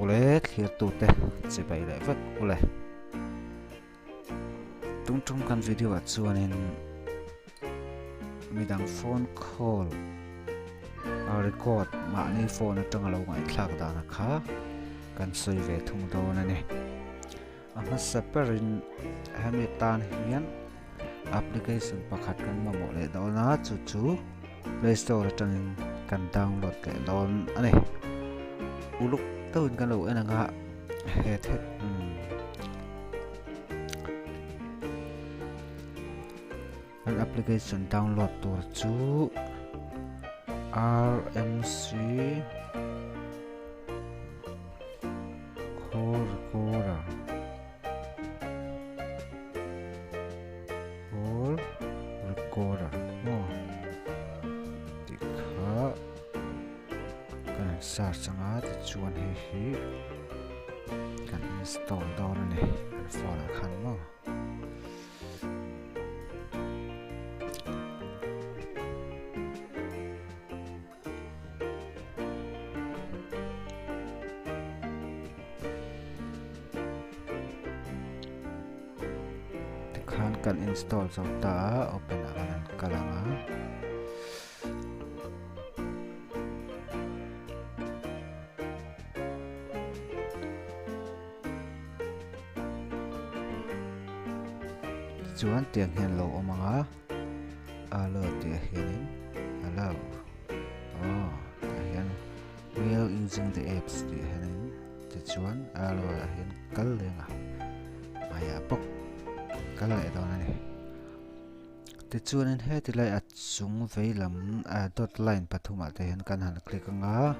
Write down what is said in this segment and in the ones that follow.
Awle thlirtute chibai leh vek ule. Tung tum kan video ah chuanin midang phone call a record mahni phone atanga lo ngaihthlak dan a kha kan sawi ve thung dawn a ni. A hmasa berin hemi tan hian application pakhat kan mamawh leh dawn a, chu chu Play Store atangin kan download leh dawn a ni. Uluk deuhin kan lo en ang a, he the kan application download tur chu RMC Call recorder Call recorder maw tih kha kan han search anga tichuan hei hi kan install dawn a ni kan phone ah khan maw. Tikhan kan install zo ta a, open ah khan an kal ang a. Tichuan tiang hian lo awm ang a, alo tih ah hianin alo. Aw tah hian real using the apps tih ah hianin tichuan arrow ah hian kal leng a hmaiah bawk kal leh dawn a ni tichuanin heti lai a chung vei lam dot line pathumah te hian kan han click anga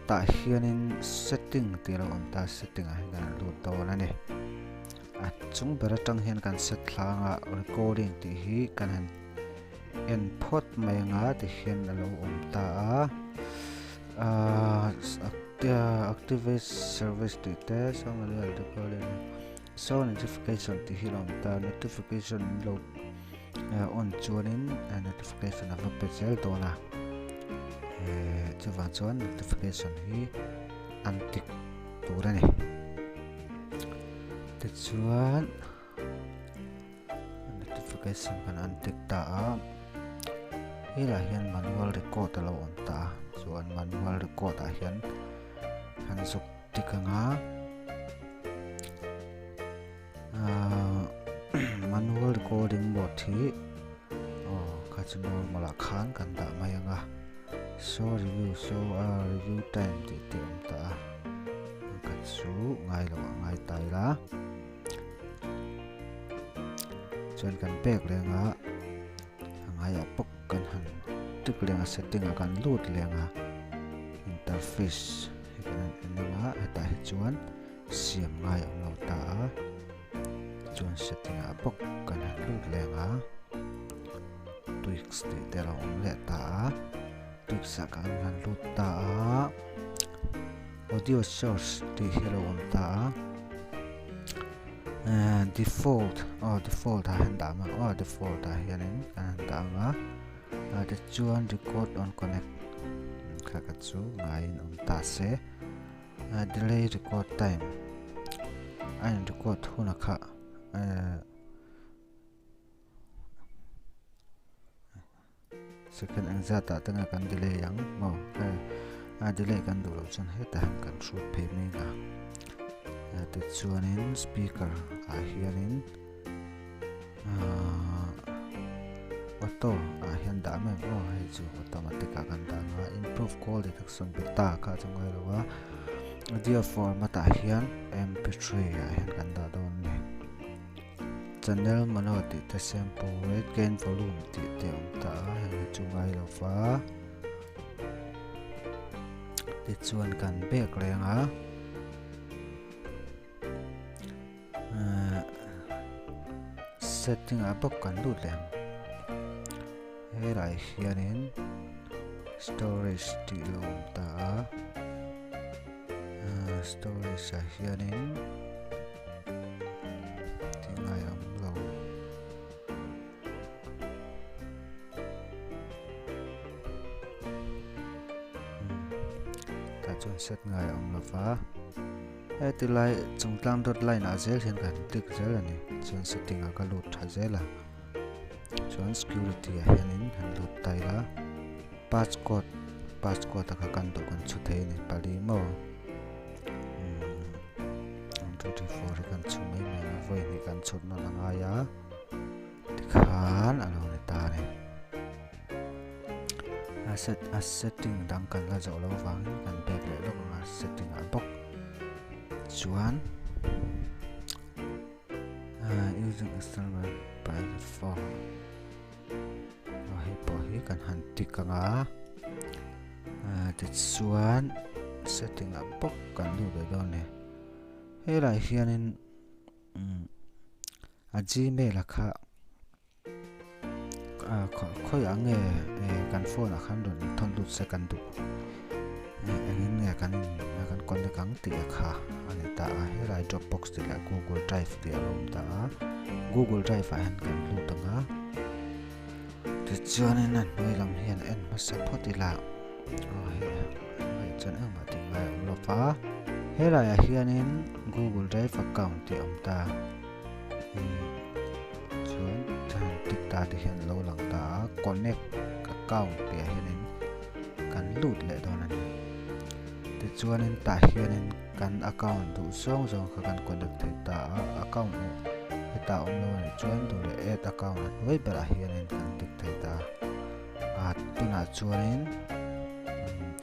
tah hianin setting tih a lo awm ta setting ah hian kan han lut dawn a ni a chung ber atang hian kan set thlang a recording tih hi kan han en phawt mai anga ti hian a lo awm ta a ahh activate service tih te show notification tih hi a lo awm ta a notification an lo on chuanin notification a va pe zel dawn a ehh chuvang chuan notification hi an tik tur a ni tichuan. Notification kan an tek ta a, helaiah hian manual record a lo awm ta a, chuan manual record ah hian kan zuk tik ang a, ahh manual recording mode hi aw kha chu normal ah khan kan dah mai ang a, show review show a review time tih te a awm ta a, kha chu ngai loh ah ngai ta ila. Chuan kan pek leng a a ngaiah bawk kan han tuk leng a setting ah kan lut leng a interface hi kan han en ang a hetah hi chuan siam ngai a awm lo ta a chuan setting ah bawk kan han lut leng a tweaks tih te a lo awm leh ta a tweaks ah kan han lut ta a. Audio source tih hi a lo awm ta a eh default aw default ah hian dah ang aw default ah hianin kan han dah ang a ah tichuan record on connect kha kha chu ngaiin awm ta se ah delay record time a in record hun a kha eh. Second eng zat ah te nge kan delay ang maw hei a delay kan duh loh chuan hetah hian kan hrut phei mek a tichuanin speaker ah hianin ahh auto ah hian dah mai ang aw hei chu automatic ah kan dah ang a improve call detection beta kha chu ngai lo a audio format ah hian mp3 ah hian kan dah dawn a ni. Channel mono tih te sample rate gain volume tih te a awm ta a heng hi chu ngai lo va tichuan kan bag reng a ehh setting ah bawk kan lut leh ang helai hianin storage tih a awm ta a ehh storage ah hianin. Tih ngai ang lo. Tah chuan set ngai a awm lo va heti lai chungtlang dot line ah zel hian ka han click zel a ni chuan setting ah ka lut tha zel a chuan security ah hianin han lut ta ila passcode passcode a kha kan duh kan chhu thei a ni pali maw umm 1 2 3 4 hi kan chhu mai mai ang a vawi hnih kan chhut nawn a ngai a tikhan a lo ni ta a ni. A set a setting dang kan la zawh loh avangin kan back leh lawk ang a setting ah bawk chuan ah using external private phone aw hei pawh hi kan han tick ang a ah tichuan setting ah bawk kan lut leh dawn a ni helaiah hianin umm a gmail a kha. Khawiah nge kan phone ah khan rawn inthawn lut se kan duh engin nge kan in kan connect ang tih a kha a ni ta a helai dropbox tih leh google drive tih a lo awm ta a google drive ah hian kan lut ang a tichuanin a hnuai lam hian en hmasa phawt ila aw hei hei chuan engmah tih ngai a awm lo va helai ah hianin google drive account tih a awm ta. Chuan chuan tick ta te hian lo lang ta a connect account tih ah hianin kan lut leh dawn a ni tichuanin tah hianin kan account duh zawng zawng kha kan connect thei ta a account hetah awm lo a nih chuan duh leh add account a hnuai berah hianin kan tick thei ta a tunah chuanin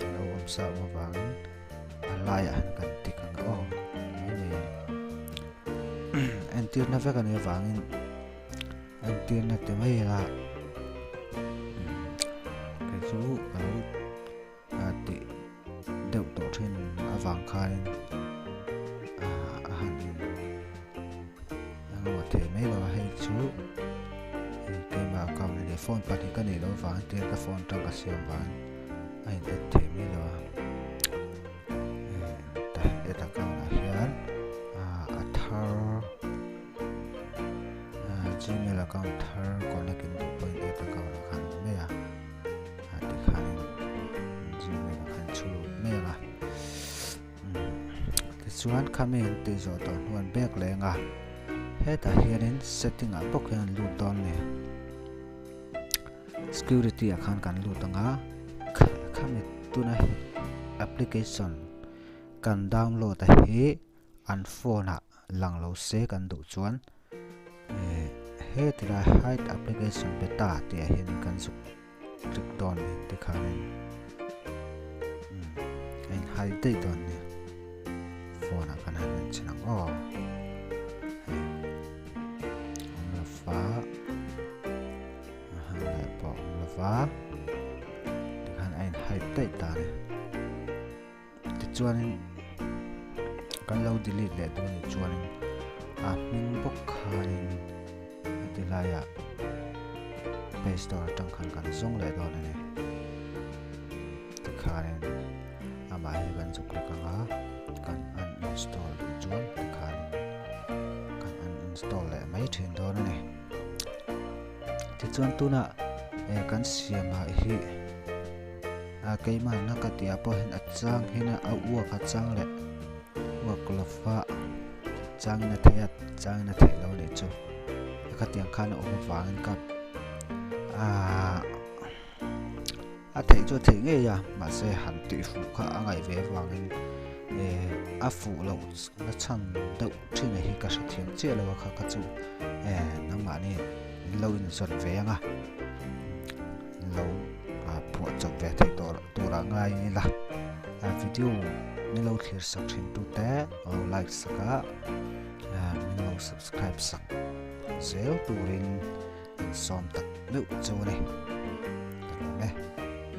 a lo awm sa awm avangin a laiah hian kan tick ang aw mai mai a ni. Entirna vek a nih avangin entirna ti mai ila kei chu ka lo tih deuh tawh thin avang khanin a han in engemaw thei mai lo a hei chu keimah account a nia phone pahnih ka neih loh avangin tir ka phone atang ka siam vangin a in add thei mai lo a. Add account ah hian a thar gmail account thar connect in duh pawhin add account ah khan mai a tikhanin gmail ah khan chhu lut mai ang a tichuan khami an tih zawh tawh hnuan bag leng a hetah hianin setting ah bawk hian an lut dawn a ni Security ah khan kan lut ang a, khami tuna application kan download a hi an phone ah lang lo se kan duh chuan heti lai hide application beta tih ah hian kan zuk click dawn a ni tikhanin a in hide daih dawn a ni phone ah kan han en chhin ang aw hei awm lo va. A han leh pawh awm lo va, tikhan a inhype daih ta a ni. Tichuanin kan lo delete leh duh a nih chuanin a hming bawk khanin heti laiah play store atang khan kan zawng leh dawn a ni. Tikhanin amah hi kan zuk lek ang a, kan uninstall duh chuan tikhanin kan uninstall leh mai thin dawn a ni. Tichuan tuna eh kan siamah hi a keimahna ka tih ah pawh hian a chang hian a uak a chang leh uak lova changin a theih a changin a theih loh a nih chu khatiang khan a awm avangin ka ahh a theih chu a theih ngei a mahse han tih fuh kha a ngaih ve avangin eh a fuh loh na chhan deuh thin hi ka hrethiam chiah lo a kha kha chu eh nangmahni in lo inzawn ve ang a in lo phuah chawp ve theih tawh turah ngai ila a video min lo thlir sak thin tu te lo like sak a min lo subscribe sak zel turin an sawm tak meuh chu a ni ka lawm e.